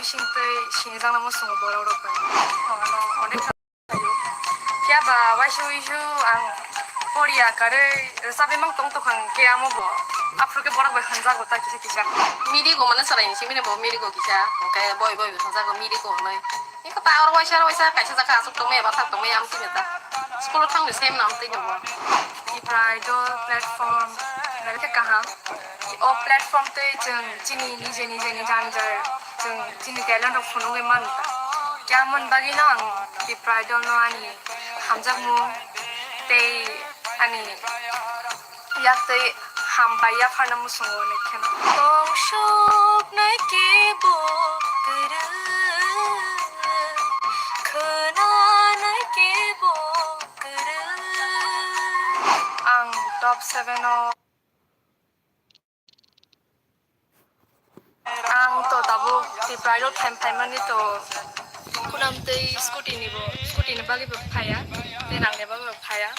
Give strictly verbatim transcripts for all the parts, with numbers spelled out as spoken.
Singtwi sinijakno muchungo borok rok bai. Ano onek khaio. Phiya ba waisa uisu ang poriya karwi rwchapwi mang tong tongkha hwnkhe amo bo. Aphuru khe borok bai hwnjago ta kisa kisa. Mirigo mane chwraini simi bo mirigo kisa. Hwnkhe boi boi hwnjago mirigo hwnwi. Eko ta oro waisa waisa kaisa jaka aswk tongmaya bathak tongmaya amtwino ta. School o thangwi sem no amtwino bo. Tipra Idol platform belai khe kaham. O platform twi chwng chini nijeni nijeni janjar chwng chini talent rok phunugwi manu ta. Khe amoni bagwino ang Tipra Idol no ani hamjakmung tei ani yak tei hambai yapharna muchungo hwnwi kheno. Tong soknai kebo kwrwi, khwnanai kebo kwrwi. Ang top seven o. Ang to tabuk Tipra Idol phaim phaimani to kunam tei scooty ni bo, scooty ni bagwi bo phaya, tei rang ni bagwi bo phaya.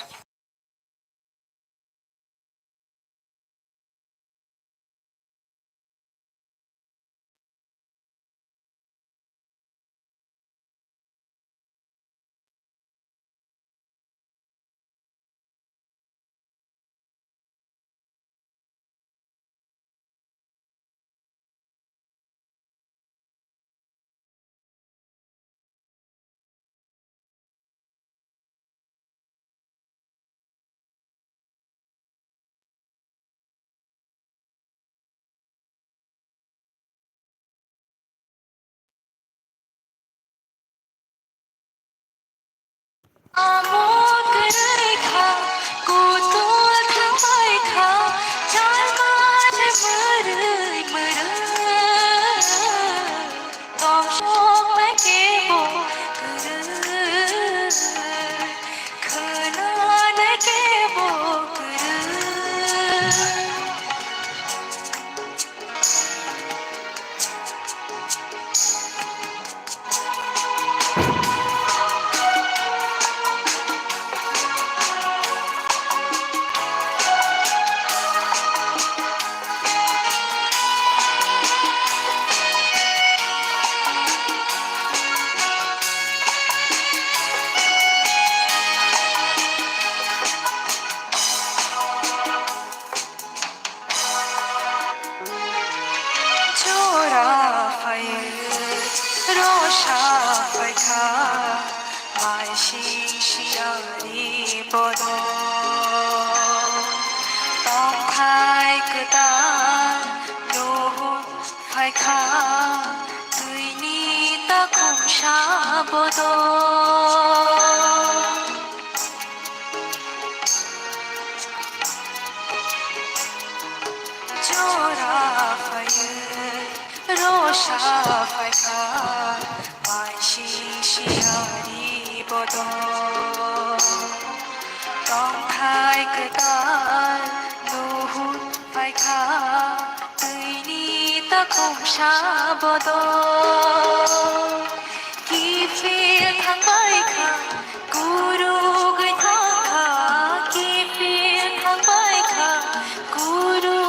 Amo kwrwi kha, kutul thangbai kha, chalma se mwrwi mwrwi. Tong soknai kebo kwrwi, khwnanai kebo kwrwi. Jora phai, rosa phaikha, mai sing siyari bodo. Tongthai kwtal, nuhur phaikha, twini takhumsa bodo. Jora phaiwi rosa phaikha, mai sing siyari bodo. Tongthai kwtal nuhur phaikha, twini takhumsa bodo. Kiphil thangbai kha, kurugwi thangkha, kiphil thangbai kha, kuru.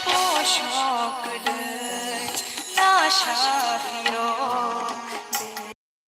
Bosok kwlwi nasa